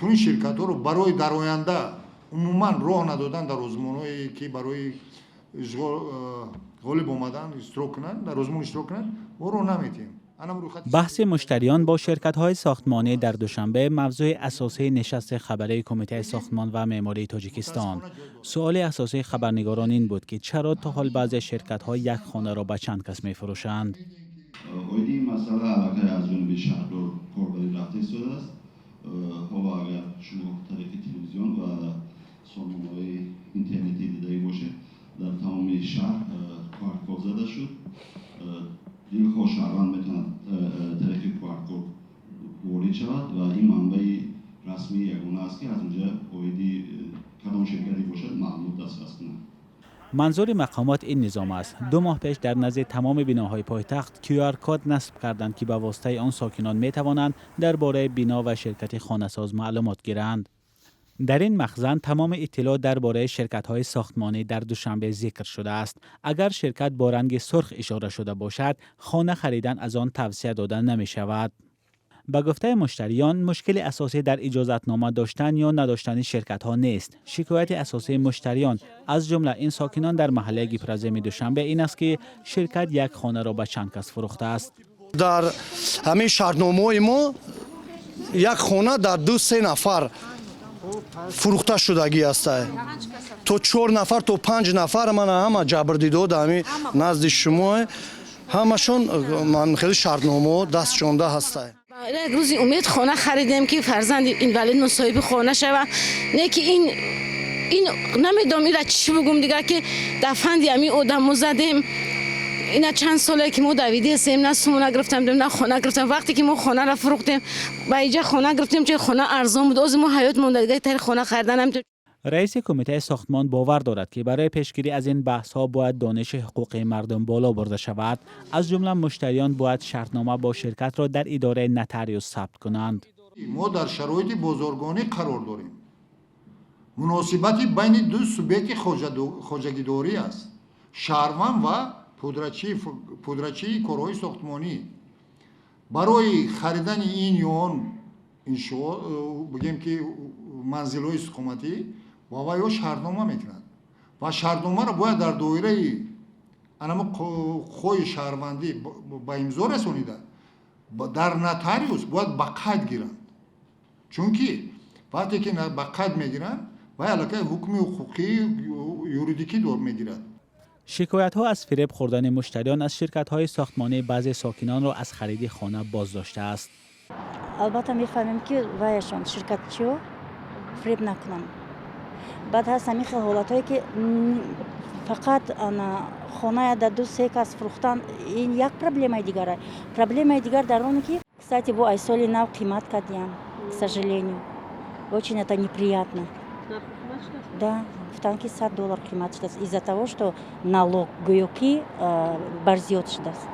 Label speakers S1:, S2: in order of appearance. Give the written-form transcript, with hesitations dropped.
S1: Чунин ширкатҳоро барои дар оянда умуман роҳ надодан, дар озмунҳое, ки барои ғолиб омадан иштирок кунанд, дар озмун иштирок кунанд, мо роҳ наметиҳем.
S2: Баҳси муштариён бо ширкатҳои сохтмонӣ дар Душанбе мавзӯи асосии нишасти хабарии Кумитаи сохтмон ва меъмории Тоҷикистон. Суоли асосии хабарнигорон ин буд, ки чаро то ҳол баъзе ширкатҳо як хонаро ба чанд кас мефурӯшанд.
S3: Оиди ин масъала аллакай аз ҷониби шаҳрдор корбарӣ рафта истодааст. Ҳоло агар шумо тариқи телевизион ва сомонаҳои интернетӣ дидаӣ бошед, дар тамоми шаҳр QR-код зада шуд. Дилхоҳ шаҳрванд метавонад тариқи QR-код ворид шавад ва ин манбаи расмии ягона аст, ки аз онҷа оиди кадом ширкате бошад, маълумот дастрас кунад.
S2: Манзури мақомот ин низом аст. 2 моҳ пеш дар назди тамоми биноҳои пойтахт QR-код насб карданд, ки ба воситаи он сокинон метавонанд дар бораи бино ва ширкати хонасоз маълумот гиранд. Дар ин махзан тамоми иттилоот дар бораи ширкатҳои сохтмонӣ дар Душанбе зикр шудааст. Агар ширкат бо ранги сурх ишора шуда бошад, хона харидан аз он тавсия дода намешавад. Ба гуфтаи муштариён, мушкили асосӣ дар иҷозатнома доштан ё надоштани ширкатҳо нест. Шикояти асосии муштариён, аз ҷумла ин сокинон дар маҳаллаи Гипроземи Душанбе, ин аст, ки ширкат як хонаро ба чанд кас фурӯхтааст.
S4: Дар ҳамин шартномаҳои мо як хона дар ду се нафар фурӯхта шудагӣ аста, то чор нафар, то панҷ нафар. Мана, ҳама ҷабрдидо дар ҳамин назди шумо, ҳамашон ман хеле шартномаҳо дастшонда ҳаста.
S5: Як рӯзи умед хона харидем, ки фарзанди инвалид соҳиби хона шава. Не ки ин намедонам, ира чӣ бугум дигар, ки дар фанди ҳамин одамо задем. Ина чанд соле ки мо давидиастем, на сумона гирифтам, на хона гирифтам. Вақте ки мо хонаро фурӯхтем, ба иҷа хона гирифтем, чун хона арзон буд. Ози мо ҳаёт монда, дигар тари хона харидан ҳам.
S2: Раиси кумитаи сохтмон бовар дорад, ки барои пешгирӣ аз ин баҳсҳо бояд дониши ҳуқуқии мардум боло бурда шавад. Аз ҷумла муштариён бояд шартнома бо ширкатро дар идораи нотариус сабт кунанд.
S1: Мо дар шароити бозоргонӣ қарор дорем. Муносибати байни ду субъекти хоҷагидорӣ аст: шаҳрванд ва пудрачии корҳои сохтмонӣ. Барои харидани ин ё он иншоот, бигем ки манзилҳои истиқоматӣ, ва вайҳо шартнома мекунанд ва шартномаро бояд дар доираи анамо ҳуқуқҳои шаҳрвандӣ ба имзо расонида, дар нотариус бояд ба қайд гиранд, чунки вақте ки ба қайд мегиранд, вай аллакай ҳукми ҳуқуқии юридикӣ мегирад.
S2: Шикоятҳо аз фиреб хӯрдани муштариён аз ширкатҳои сохтмонӣ баъзе сокинонро аз хариди хона боздоштааст.
S6: Албатта, мефаҳмем, ки ваяшон ширкатчиҳо фиреб накунанд. Баъд ҳаст ҳамин хел ҳолатҳое, ки фақат хоная дар ду се кас фурӯхтан, ин як проблемаи дигар. Проблемаи дигар дар оне, ки, кстати, бо ай соли нав қимат кардиям, к сожалению, очень это неприятно. Да, гуфтанд, ки 100 доллар қимат шудааст из-за того, что налог гӯё ки барзиёд шудааст.